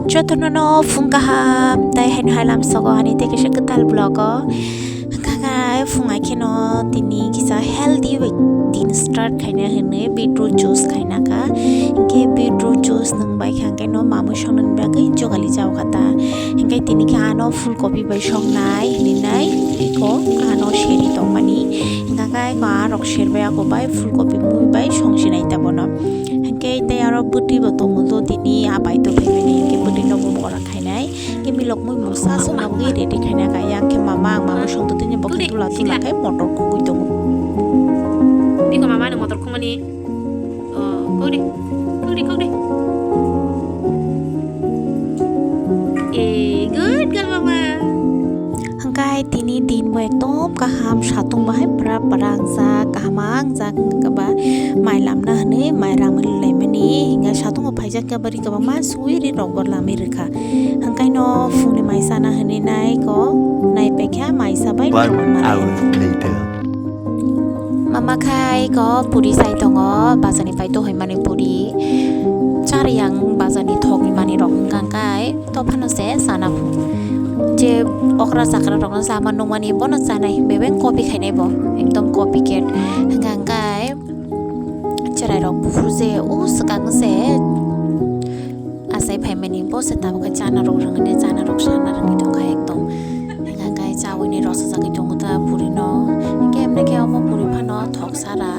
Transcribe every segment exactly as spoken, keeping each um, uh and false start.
Jotono no phung kaham, tai haino hai lamsogo ani tei kaisa kwtal vlog o. Hwnkha khe phung hai kheno tini kisa healthy bai din start khaina hwnwi beetroot juice khaina kha. Hinkhe beetroot juice nwng bai kha, hinkhe no mamui songna bagwi jogali jao kha ta. Hinkhe tini khe ano full kopi bai songnai hinwi nai iko ano seri tongmani. Hwnkha khe iko arok serbai ako bai full kopi mui bai songsinai ta bono. Hinkhe tei aro bwtwi bo tongo do tini abai to phaimani, hinkhe bwtwi no bo bora khainai. Hinkhe milok mui mungsa songna bagwi ready khaina kha. Yang khe mama ang mama songtwtwini bo khe tula tula khe motor khugwi tongo. Tiko mama no motor khumani. Oh, kok de. Kok de, kok de. Eh, good girl, mama. Hwnkhe tini din bo ekdom kaham, satung bo hai pura pura wngjak, kaham wngjak, hwnkhe ba mai lamna hwnwi mai ramwi laimani, hwnkhe satung bo phaijak khe bari kwbangma suwi ri rok bo lamwi rwkha. Hwnkhe no phungni mai sana hwnwi nai ko, nai paikha mai sabai. One hour later. Mama khai ko puri sai tongo, bazani pai to hoimani puri. Chari yang bazani thokni mani rok hwnkha kai to phano se sana phu. Je okra chakra rok no sama nungmani bono chanai bebeng copy khainai bo. Ekdom copy cat. Hwnkha kai cherai rok buphur je u swkang se. Asai phaimani bo se tabuk khe chana rok rwngwi de, chana rok sana rwngwi tongkha ekdom. Hwnkha khe chawini rosajagwi tongo ta puri no. Hinkhe emne khe omo puri phano thok sara,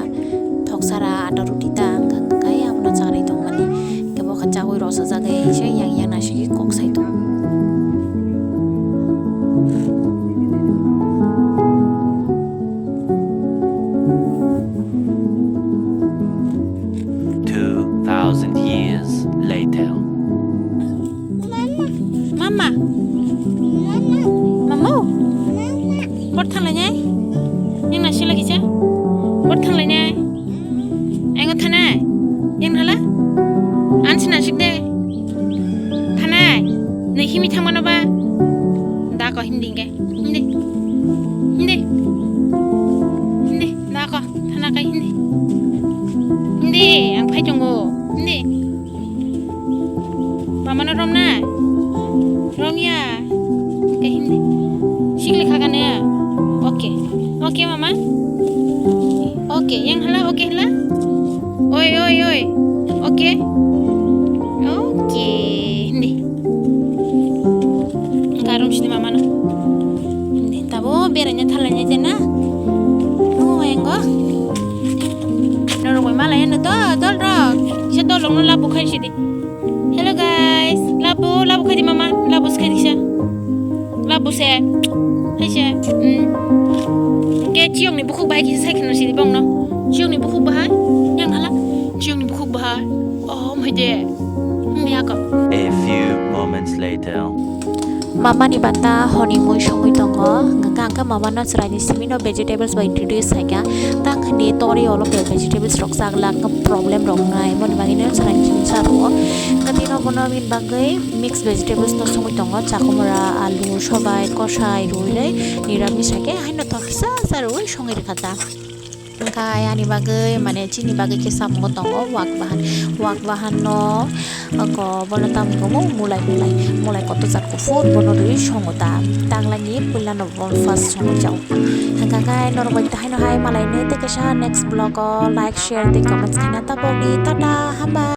thok sara ata ruti ta wngkha khe abono chagri tongmani. Hinkhe bo khe chawi rosajagwi se yang yang naisingwi kok sai tongo. Two thousand years later. Mama. Mama. Bor thanglainai? Yang naising lagi cha? Bor thanglainai? Engo thanai? Yang hala? Ansi naising de. Thanai? Nai himi thangmano ba? Da ko hindi ke. Hindi. Hindi. Hindi. Da ko. Thana kai hindi. Hindi. Ang phai tongo. Hindi. Mama no rom na? Rom ya. Kai hindi. Sikli khaga ne. Okay. Okay, mama. Okay. Yang hala. Okay hala. Oi, oi, oi. Okay. Okay. Hindi. Garum sini mama no. Hindi. Tabo beranya thalanya jena. Oh, engo. Norok bai malai no to, dol rok. Kisa dol rok no labu khai sidi. Hello guys. Labu, labu khai di mama. Labu khai di kisa. Labu se. Hai se. Hmm. Ke chiyong ni bukhuk bahai kisa sai kheno sidi bong no. Chiyong ni bukhuk bahai. Yang hala. Chiyong ni bukhuk bahai. Oh, mai de. Hmm, ya ko. A few moments later. Mama ni bata honi mui songwi tongo. Hwnkha hwnkha mama no chwrai ni simi no vegetables bai introduce khaikha. Tang hini tori olo ke vegetables rok chak lang problem rok nai. Moni bagwi no chwrai ni simi cha rwo. Hwnkha tino bono bini bagwi mix vegetables no songwi tongo. Chakumra, alu, sobai, kosai, rwi rwi niramis hai khe haino thok kisa sa rwi songwi rwkha ta. Hwnkha ani bagwi, mane, chini bagwi khe samungo tongo wak bahan. Wak bahan no, ko, bono tamo khe bo mulai, mulai, mulai kotor jat kuphur bono rwi songo ta. Tanglaini puila no bo first songo jao. Hwnkha khe norok bai haino hai malaino tei kaisa next vlog o like, share tei comments khaina ta bokni. Tata, hambai.